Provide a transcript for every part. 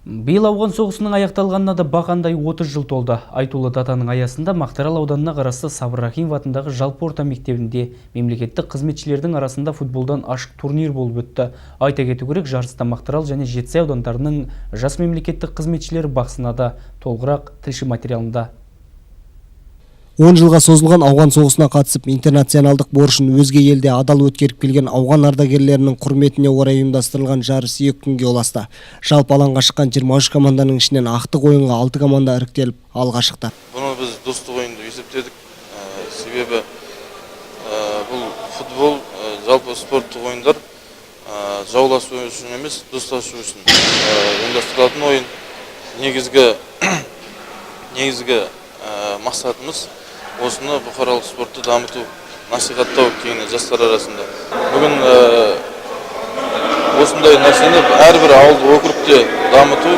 Биыл Ауған соғысының аяқталғанына да бақандай 30 жыл толды. Айтулы датаның аясында Мақтарал ауданына қарасты Сабыр Рахимов атындағы жалпы орта мектебінде мемлекеттік қызметшілердің арасында футболдан ашық турнир болып өтті. Айта кету керек, жарыста Мақтарал және Жетісай аудандарының жас мемлекеттік қызметшілері бақ сынады. Толығырақ тілші материалында. 10 жылға созылған ауған соғысына қатысып, интернационалдық борышын өзге елде адал өткеріп келген ауған ардагерлерінің құрметіне орай ұйымдастырылған жарыс 2 күнге ұласты. Жалпы алаңға шыққан 23 команданың ішінен ақтық ойынға 6 команда іріктеліп, алға шықты. Бұны біз достық ойын деп есептедік. Себебі бұл футбол, жалпы спорттық ойындар жауласу үшін емес, достасу үшін ұйымдастырылатын ойын. Негізгі мақсатымыз осыны бұқаралық спортты дамыту, насихаттау кеңінен жастар арасында. Бүгін осындай нәрсені әрбір ауылдық округте дамыту,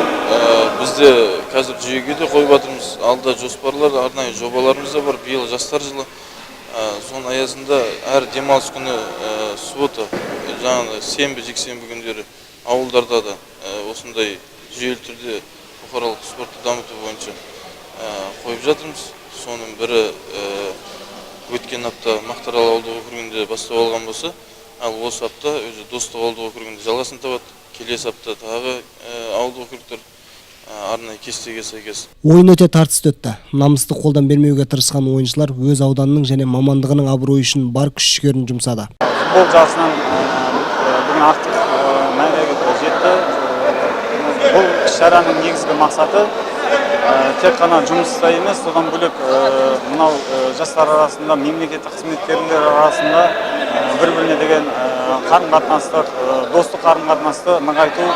бізде қазір жүйеге де қойып жатырмыз. Алда жоспарлар, арнайы жобаларымыз да бар. Биыл Жастар жылы, соның аясында әр демалыс күні, суббота, жаңағы сенбі, жексенбі күндері ауылдарда да осындай жүйелі түрде бұқаралық спортты дамыту бойынша қойып жатырмыз. Соның бірі өткен апта Мақтарал ауылдық округінде бастау алған болса, ал осы апта өзі Достық ауылдық округінде жалғасын табады. Келесі апта тағы ауылдық округтер, арнайы кестеге сәйкес. Ойын өте тартысты өтті. Намысты қолдан бермеуге тырысқан ойыншылар өз ауданының және мамандығының абыройы үшін бар күш жігерін жұмсады. Футбол жарысынан бүгін ақтық мәреге жетті. Бұл іс шараның негізгі мақсаты тек қана жұмыста емес, содан бөлек мынау жастар арасында, мемлекеттік қызметкерлер арасында бір біріне деген қарым қатынастық, достық қарым қатынасты нығайту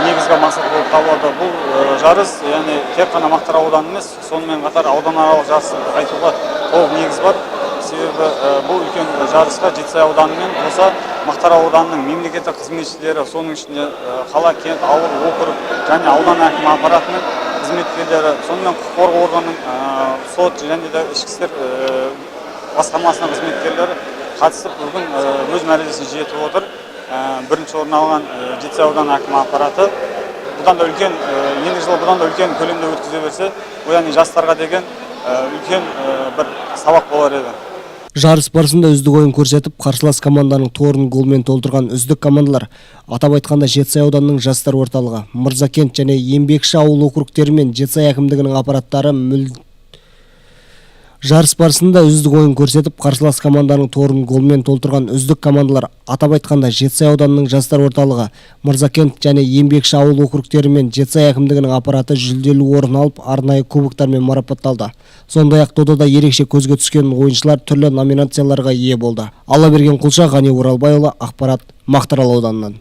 негізгі мақсат болып табылады. Бұл жарыс, яғни тек қана Мақтаарал ауданы емес, сонымен қатар ауданаралық жарыс деп айтуға толық негіз бар. Себебі бұл үлкен жарысқа Жетісай ауданымен қоса Мақтаарал ауданының мемлекеттік қызметшілері, соның ішінде қала, кент, ауыл округ және аудан әкімі аппаратының қызметкерлері, сонымен құқық қорғау органының, сот және де ішкі істер басқармасының қызметкерлері қатысып, бүгін өз мәресіне жетіп отыр. Бірінші орын алған Жетісай ауданы әкімі аппараты бұдан да үлкен, ендігі жылы бұдан да үлкен көлемде өткізе берсе, бұл, яғни жастарға деген үлкен бір сабақ болар еді. Жарыс барысында үздік ойын көрсетіп, қарсылас команданың торын голмен толтырған үздік командалар, атап айтқанда, Жетісай ауданының жастар орталығы, Мырзакент және Еңбекші ауыл округтері мен Жетісай әкімдігінің аппараттары мүл Жарыс барысында үздік ойын көрсетіп, қарсылас команданың торын голмен толтырған үздік командалар, атап айтқанда, Жетісай ауданының жастар орталығы, Мырзакент және Еңбекші ауыл округтері мен Жетісай әкімдігінің аппараты жүлделі орын алып, арнайы кубоктармен марапатталды. Сондай-ақ додада ерекше көзге түскен ойыншылар түрлі номинацияларға ие болды. Аллаберген Құлша, Ғани Оралбайұлы, ақпарат, Мақтарал ауданынан.